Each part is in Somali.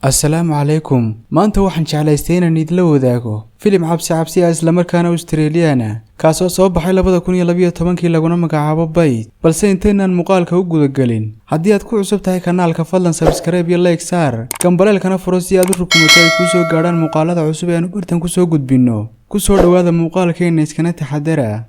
Assalaamu calaykum. Maanta waxaan jeclaystay inaan idila wadaago filim cabsi cabsi ah, islamarkaana Australiana, kaasoo soo baxay 2012-kii, laguna magacaabo Bait. Balse intaynaan muuqaalka u gudagelin, haddii aad ku cusub tahay kanaalka, fadlan subscribe iyo like saar, gambaleelkana furo si aad u rukumato ay kuu soo gaadhaan muuqaalada cusub ee aanu bartan kusoo gudbinno. Kusoo dhowaada muuqaalkeena, iskana taxadara.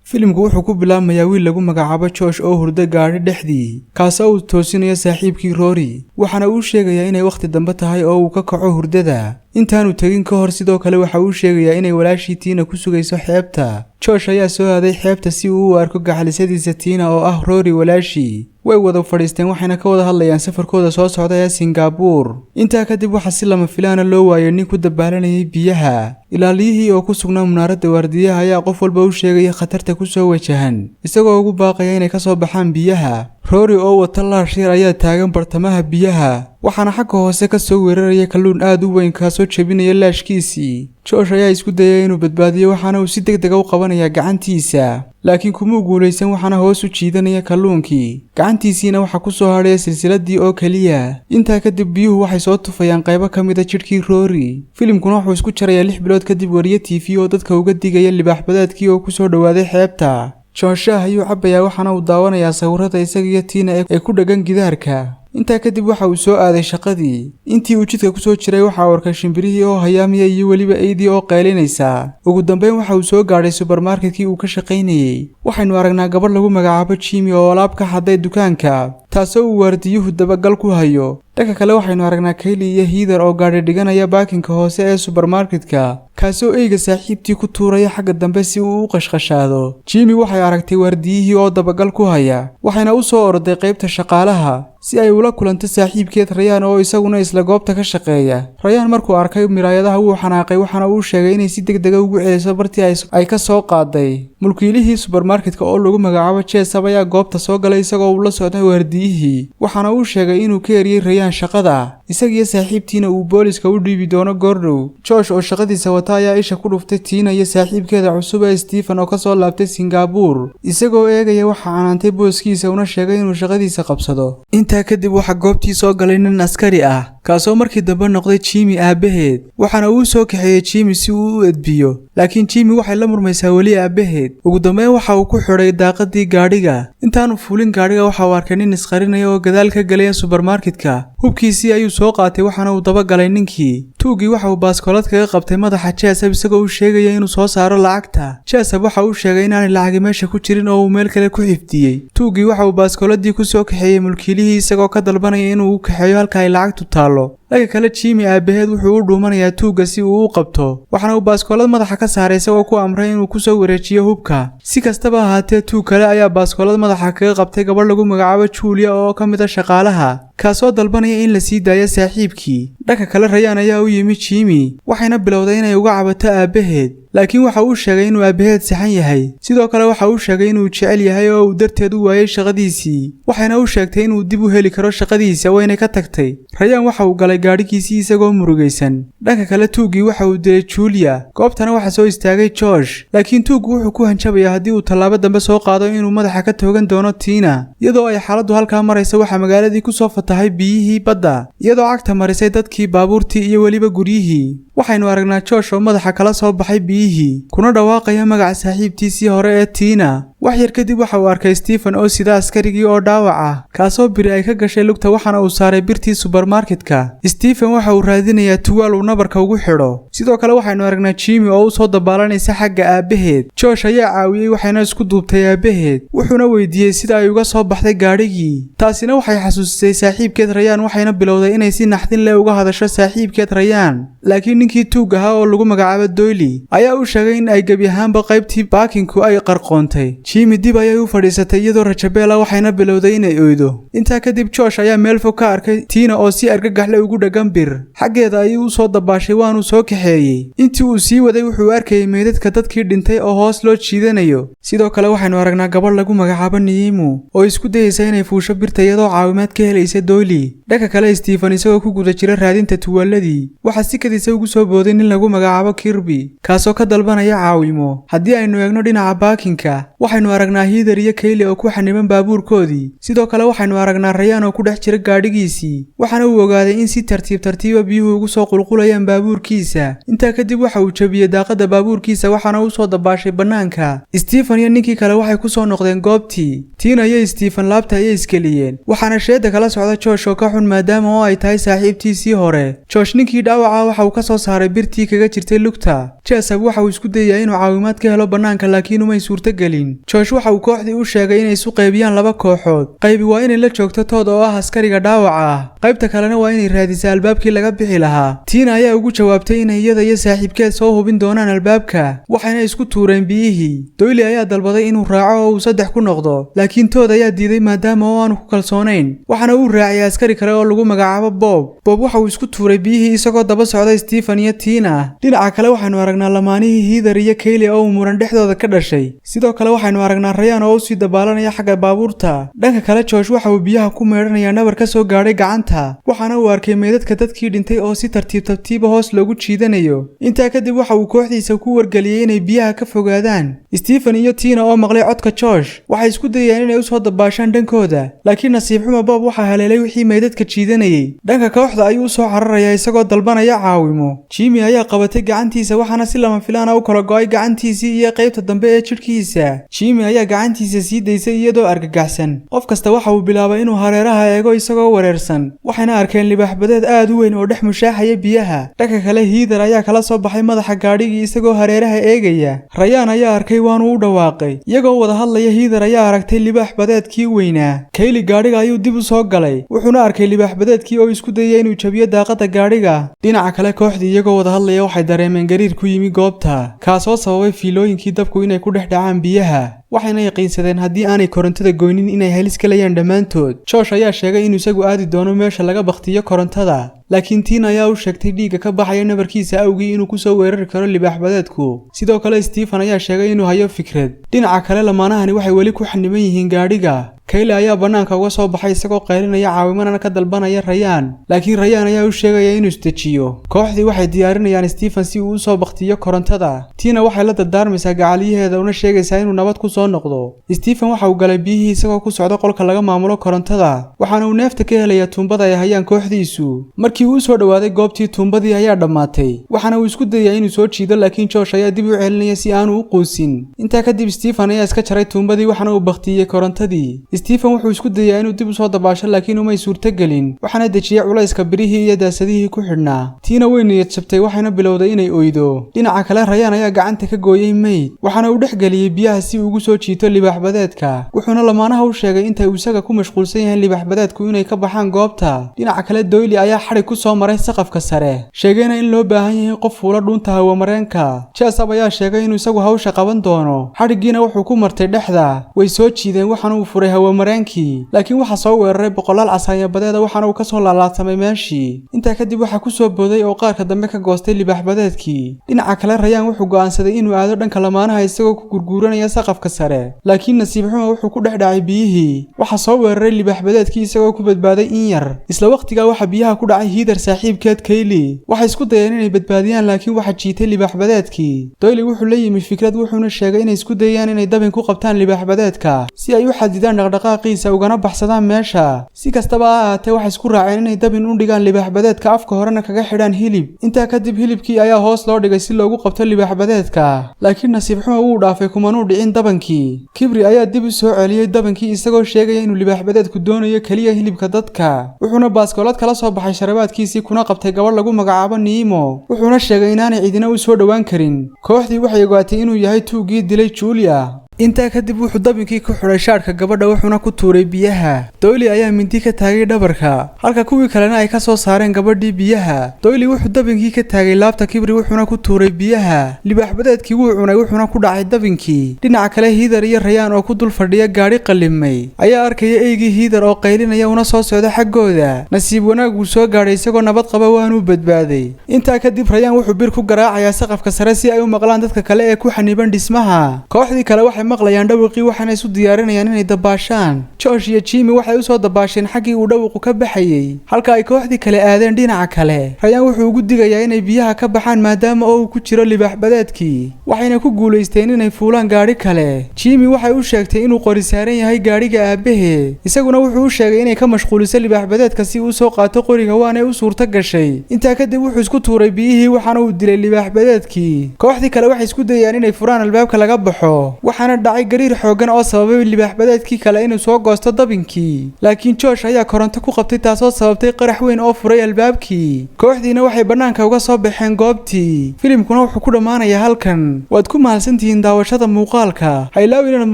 Filimku wuxuu ku bilaabmayaa wiil lagu magacaabo Josh oo hurdo gaadhi dhexdii, kaasoo uu toosinayo saaxiibkii Rory, waxaana uu sheegayaa inay wakhti dambe tahay oo uu ka kaco hurdada intaanu tegin ka hor. Sidoo kale waxa uu sheegayaa inay walaashii Tiina ku sugayso xeebta. Josh ayaa soo aaday xeebta si uu u arko gacalisadiisa Tiina oo ah Rory walaashii. Way wada fadhiisteen, waxayna ka wada hadlayaan safarkooda soo socda ee Singabuur. Intaa kadib waxaa si lama filaana loo waayay nin ku dabaalanayay biyaha. Ilaaliyihii oo ku sugnaa munaaradda waardiyaha ayaa qof walba u sheegaya khatarta kusoo wajahan, isagoo ugu baaqaya inay kasoo baxaan biyaha. Rory oo wata laash yar ayaa taagan bartamaha biyaha, waxaana xagga hoose ka soo weeraraya kalluun aad u weyn, kaasoo jebinaya laashkiisii. Josh ayaa isku dayaya inuu badbaadiyo, waxaana uu si deg dega u qabanayaa gacantiisa, laakiin kumuu guulaysan, waxaana hoos u jiidanaya kalluunkii. Gacantiisiina waxaa ku soo hadhaya silsiladii oo keliya. Intaa kadib biyuhu waxay soo tufayaan qaybo ka mid a jidhkii Rory. Filimkuna wuxuu isku jarayaa 6 bilood kadib, wariye TV oo dadka uga digaya libaax badeedkii oo kusoo dhowaaday xeebta. Josh shaah ayuu cabbayaa, waxaana uu daawanayaa sawirada isaga iyo Tiina ee ku dheggan gidaarka. Intaa kadib waxa uu soo aaday shaqadii. Intii uu jidka kusoo jiray waxa uu arkay shimbirihii oo hayaamaya iyo weliba eydii oo qaylinaysa. Ugu dambeyn waxa uu soo gaadhay subermarketkii uu ka shaqaynayey. Waxaynu aragnaa gabadh lagu magacaabo Jimi oo alaab ka xaday dukaanka, taasoo uu waardiyuhu dabagal ku hayo. Dhanka kale waxaynu aragnaa Kayli iyo Heather oo gaadhi dhiganaya baakinka hoose ee subermarketka, kaasoo eyga saaxiibtii ku tuuraya xagga dambe si uu u qashqashaado. Jimi waxay aragtay waardiyihii oo dabagal ku haya, waxayna u soo orday qaybta shaqaalaha si ay ula kulanto saaxiibkeed Rayaan oo isaguna isla goobta ka shaqeeya. Rayaan markuu arkay miraayadaha wuu xanaaqay, waxaana uu sheegay inay si degdega ugu celiso bartii ay ka soo qaaday. Mulkiilihii subermarketka oo lagu magacaabo Jesab ayaa goobta soo galay isagoo uu la socday waardiyihii, waxaana uu sheegay inuu ka eriyey Rayaan shaqada, isagiyo saaxiibtiina uu booliska u dhiibi doono goordhow. Josh oo shaqadiisa wata ayaa isha ku dhuftay Tiina iyo saaxiibkeeda cusub ee Stephen oo kasoo laabtay Singabuur. Isagoo eegaya waxa canaantay booskiisa, una sheegay inuu shaqadiisa qabsado. Intaa kadib waxaa goobtii soo galay nin askari ah, kaasoo markii dambe noqday Jimi aabaheed, waxaana uu soo kaxeeyey Jimi si uu u edbiyo, laakiin Jimi waxay la murmaysaa weli aabaheed. Ugu dambeyn waxa uu ku xidhay daaqadii gaadhiga. Intaanu fuulin gaadhiga waxa uu arkay nin isqarinaya oo gadaal ka galaya subermarketka. Hubkiisii ayuu soo qaatay, waxaana uu dabagalay ninkii. Tuugii waxa uu baaskoolad kaga qabtay madaxa Jesab, isagoo u sheegaya inuu soo saaro lacagta. Jesab waxa uu sheegay inaanay lacagi meesha ku jirin oo uu meel kale ku xifdiyey. Tuugii waxa uu baaskooladii ku soo kaxeeyey mulkiilihii, isagoo ka dalbanaya inuu u kaxeeyo halka ay lacagtu taallo. Dhanka kale Jimi aabaheed wuxuu u dhuumanayaa tuugga si uu u qabto, waxaana uu baaskoolad madaxa ka saaray isagoo ku amray inuu kusoo wareejiyo hubka. Si kastaba ahaatee, tuug kale ayaa baaskoolad madaxa kaga qabtay gabadh lagu magacaabo Julia oo ka mid a shaqaalaha, kaasoo dalbanaya in la sii daayo saaxiibkii. Dhanka kale Rayaan ayaa u yimi Jimi, waxayna bilowday inay uga cabato aabaheed, laakiin waxa uu sheegay inuu aabaheed saxan yahay. Sidoo kale waxa uu sheegay inuu jecel yahay oo uu darteed u waayay shaqadiisii, waxayna u sheegtay inuu dib u heli karo shaqadiisa, wayna ka tagtay. Rayaan waxa uu galay gaadhigiisii isagoo murugaysan. Dhanka kale tuuggii waxa uu dilay Julia, goobtana waxaa soo istaagay Josh, laakiin tuuggu wuxuu ku hanjabayaa haddii uu tallaabo dambe soo qaado inuu madaxa ka toogan doono Tiina. Iyadoo ay xaaladdu halkaa maraysa, waxaa magaaladii kusoo fatahay biyihii badda, iyadoo cagta marisay dadkii, baabuurtii iyo weliba guryihii. Waxaynu aragnaa Josh oo madaxa kala soo baxay biyihii, kuna dhawaaqaya magaca saaxiibtiisii hore ee Tiina. Wax yar kadib waxa uu arkay Stephen oo sida askarigii oo dhaawac ah, kaasoo biri ay ka gashay lugta, waxaana uu saaray birtii subermarketka. Stephen waxa uu raadinayaa tuwaal uu nabarka ugu xidho. Sidoo kale waxaynu aragnaa Jimi oo u soo dabaalanaysa xagga aabaheed. Josh ayaa caawiyey, waxayna isku duubtay aabaheed, wuxuuna weydiiyey sida ay uga soo baxday gaadhigii. Taasina waxay xasuusisay saaxiibkeed Rayaan, waxayna bilowday inay si naxdin leh uga hadasho saaxiibkeed Rayaan, laakiin ninkii tuug ahaa oo lagu magacaabo Doyli ayaa u sheegay in ay gebi ahaanba qaybtii baakinku ay qarqoontay. Jimi dib ayay u fadhiisatay iyadoo rajabeela, waxayna bilowday inay oydo. Intaa kadib Josh ayaa meel fog ka arkay Tiina oo si argagaxle ugu dheggan bir. Xaggeeda ayuu u soo dabaashay, waanuu soo kaxeeyey. Intii uu sii waday wuxuu arkayay meydadka dadkii dhintay oo hoos loo jiidanayo. Sidoo kale waxaynu aragnaa gabadh lagu magacaabo Niimu oo isku dayaysa inay fuusho birta, iyadoo caawimaad ka helaysa Doyli. Dhanka kale Stephen isagoo ku guda jira raadinta tuwaaladii waxaa si kadisa ugu soo booday nin lagu magacaabo Kirby, kaasoo ka dalbanaya caawimo. Haddii aynu eegno dhinaca parking-ka, waxaynu aragnaa Heather iyo Kaylee oo ku xaniban baabuurkoodii. Sidoo kale waxaynu aragnaa Rayaan oo ku dhex jira gaadhigiisii, waxaana uu ogaaday in si tartiib tartiiba biyuhu ugu soo qulqulayaan baabuurkiisa. Intaa kadib waxa uu jabiyey daaqada baabuurkiisa, waxaana uu soo dabaashay bannaanka. Stephen iyo ninkii kale waxay ku soo noqdeen goobtii. Tina iyo Stephen laabta ayay iskeliyeen, waxaana sheeda kala socda Josh oo ka xun maadaama oo ay tahay saaxiibtiisii hore. Josh ninkii dhaawaca waxa uu ka soo saaray birtii kaga jirtay lugta. Jessup waxa uu isku dayayaa inuu caawimaad ka helo bannaanka, laakiin umay suurtagelin. Josh waxa uu kooxdii u sheegay inay isu qaybiyaan laba kooxood. Qaybi waa inay la joogto Todd oo ah askariga dhaawaca ah, qaybta kalena waa inay raadisaa albaabkii laga bixi lahaa. Tina ayaa ugu jawaabtay inay iyada iyo saaxiibkeed soo hubin doonaan albaabka, waxayna isku tuureen biyihii. Doyle ayaa dalbaday inuu raaco oo uu saddex ku noqdo, laakiin Todd ayaa diiday maadaama oo aanu ku kalsoonayn, waxaana uu raaciyay askari kale oo lagu magacaabo Bob. Bob waxa uu isku tuuray biyihii isagoo daba socda Stephen iyo Tina. Dhinaca kale waxaynu aragnaa lamaanihii Heather iyo Kaylee oo uu muran dhexdooda ka dhashay. Sidoo kale waxaynu aragnaa Rayaan oo usii dabaalanaya xagga baabuurta. Dhanka kale Josh waxa uu biyaha ku meedhanayaa nabar ka soo gaadhay gacanta, waxaana uu arkay meydadka dadkii dhintay oo si tartiib tartiiba hoos loogu jiidanayo. Intaa kadib waxa uu kooxdiisa ku wargeliyey inay biyaha ka fogaadaan. Stephen iyo Tina oo maqlay codka Josh waxay isku dayayaan inay usoo dabaashaan dhankooda, laakiin nasiib xumo Bob waxaa haleelay wixii meydadka jiidanayay. Dhanka kooxda ayuu usoo cararayaa isagoo dalbanaya caawimo. Jimmy ayaa qabatay gacantiisa, waxaana si lama filaana u kala go'ay gacantiisii iyo qaybta dambe ee jidhkiisa. Jimmy ayaa gacantiisa sii daysay iyadoo argagaxsan. Qof kasta waxa uu bilaabay inuu hareeraha eego isagoo wareersan, waxayna arkeen libaax badeed aad u weyn oo dhex mushaaxaya biyaha. Dhanka kale Heather ayaa kala soo baxay madaxa gaadhigii isagoo hareeraha eegaya. Rayaan ayaa arkay, waanu u dhawaaqay. Iyagoo wada hadlaya, Heather ayaa aragtay libaax badeedkii weynaa. Kaylee gaadhiga ayuu dib u soo galay, wuxuuna arkay libaax badeedkii oo isku dayaya inuu jabiyo daaqada gaadhiga. Dhinaca kale kooxdii iyagoo wada hadlaya waxay dareemeen gariir ku yimi goobta, kaasoo sababay fiilooyinkii dabku inay ku dhex dhacaan biyaha, waxayna yaqiinsadeen haddii aanay korontada goynin inay halis galayaan dhammaantood. Josh ayaa sheegay inuu isagu aadi doono meesha laga bakhtiyo korontada, laakiin Tina ayaa u sheegtay dhiigga ka baxaya nabarkiisa awgii inuu kusoo weerari karo libaax badeedku. Sidoo kale Stephen ayaa sheegay inuu hayo fikrad. Dhinaca kale lamaanahani waxay weli ku xaniban yihiin gaadhiga. Kayle ayaa bannaanka uga soo baxay isagoo qaylinaya, caawimanana ka dalbanaya Rayaan, laakiin Rayaan ayaa u sheegaya inuu isdejiyo. Kooxdii waxay diyaarinayaan Stephen si uu u soo bakhtiyo korontada. Tina waxay la dardaarmaysaa gacaliyaheeda, una sheegaysaa inuu nabad ku soo noqdo. Stephen waxa uu galay biyihii isagoo ku socda qolka laga maamulo korontada, waxaana uu neefta ka helayaa tuumbada ay hayaan kooxdiisu. Markii uu soo dhowaaday goobtii, tuumbadii ayaa dhammaatay, waxaana uu isku dayaa inuu soo jiido, laakiin Josh ayaa dib u celinaya si aanu u quusin. Intaa kadib Stephen ayaa iska jaray tuumbadii, waxaana uu bakhtiyey korontadii. Stephen wuxuu isku dayaa inuu dib u soo dabaasho, laakiin umay suurtagelin, waxaana dejiyey culayska birihii iyo daasadihii ku xidhnaa. Tiina way niyad jabtay, waxayna bilowday inay oydo. Dhinaca kale Rayaan ayaa gacanta ka gooyey meyd, waxaana uu dhex geliyey biyaha si uu ugu soo jiito libaax badeedka, wuxuuna lamaanaha u sheegay inta uu isaga ku mashquulsan yahay libaax badeedku inay ka baxaan goobta. Dhinaca kale Doyle ayaa xadhig ku soo maray saqafka sare, sheegayna in loo baahan yahay qof fuula dhuunta hawamareenka. Jessup ayaa sheegay inuu isagu hawsha qaban doono, xadhiggiina wuxuu ku martay dhexda. Way soo jiideen, waxaana uu furay hawamareenkii, laakiin waxaa soo weeraray boqolaal casaanya badeeda, waxaana uu kasoo laalaadsamay meeshii. Intaa kadib waxaa ku soo booday oo qaarka dambe ka goostay libaax badeedkii. Dhinaca kale Rayaan wuxuu go'aansaday inuu aado dhanka lamaanaha isagoo ku gurguuranaya saqafka sare, laakiin nasiib xumo wuxuu ku dhex dhacay biyihii. Waxaa soo weeraray libaax badeedkii isagoo ku badbaaday in yar. Isla waqtigaa waxaa biyaha ku dhacay Heather saaxiibkeed Kaylee. Waxay isku dayeen inay badbaadiyaan, laakiin waxaa jiitay libaax badeedkii. Doyle wuxuu la yimi fikrad, wuxuuna sheegay inay isku dayayaan inay dabin ku qabtaan libaax badeedka si ay u xadidaan dhaqdhaqaaqiisa ugana baxsadaan meesha. Si kastaba ha ahaatee, waxay isku raaceen inay dabin u dhigaan libaax badeedka, afka horena kaga xidhaan hilib. Intaa kadib hilibkii ayaa hoos loo dhigay si loogu qabto libaax badeedka, laakiin nasiib xumo wuu dhaafay, kumanuu dhicin dabankii. Kibri ayaa dib u soo celiyey dabankii isagoo sheegaya inuu libaax badeedku doonayo keliya hilibka dadka, wuxuuna baaskoolad kala soo baxay sharabaadkiisii kuna qabtay gabadh lagu magacaabo Niimo, wuxuuna sheegay inaanay cidina u soo dhowaan karin. Kooxdii waxay ogaatay inuu yahay tuuggii dilay Julia. Intaa kadib wuxuu dabinkii ku xidhay shaadhka gabadha, wuxuuna ku tuuray biyaha. Doyle ayaa mindi ka taagay dhabarka, halka kuwii kalena ay ka soo saareen gabadhii biyaha. Doyle wuxuu dabinkii ka taagay laabta Kibri, wuxuuna ku tuuray biyaha. Libaax badeedkii wuu cunay, wuxuuna ku dhacay dabinkii. Dhinaca kale Heather iyo Rayaan oo ku dul fadhiya gaadhi qallimay ayaa arkaya eygii Heather oo qaylinaya una soo socda xaggooda. Nasiib wanaag wuu soo gaadhay isagoo nabad qaba, waanuu badbaaday. Intaa kadib Rayaan wuxuu bir ku garaacayaa saqafka sare si ay u maqlaan dadka kale ee ku xaniban dhismaha. Kooxdii kale waxay Maqlayaan dhawaqii, waxaana isu diyaarinayaan inay dabaashaan. Josh iyo Jimmy waxay usoo dabaasheen xaggii uu dhawaqu ka baxayey, halka ay kooxdii kale aadeen dhinaca kale. Rayaan wuxuu ugu digayaa inay biyaha ka baxaan, maadaama oo uu ku jiro libaax badeedkii. Waxayna ku guulaysteen inay fuulaan gaadhi kale. Jimmy waxay u sheegtay inuu qori saaran yahay gaadhiga aabahe. Isaguna wuxuu u sheegay inay ka mashquuliso libaax badeedka si uu soo qaato qoriga, waanay u suurto gashay. Intaa kadib wuxuu isku tuuray biyihii, waxaana uu dilay libaax badeedkii. Kooxdii kale waxay isku dayayaan inay furaan albaabka laga baxo, waxaana dhacay gariir xooggan oo sababay libaax badeedkii kale inuu soo goosto dabinkii. Laakiin Josh ayaa koronto ku qabtay, taasoo sababtay qarax weyn oo furay albaabkii. Kooxdiina waxay bannaanka uga soo baxeen goobtii. Filimkuna wuxuu ku dhammaanayaa halkan. Waad ku mahadsantihiin daawashada muuqaalka. Ha ilaawin inaad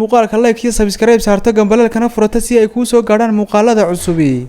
muuqaalka like iyo subscribe saarto, gambaleelkana furato si ay kuu soo gaadhaan muuqaalada cusubi.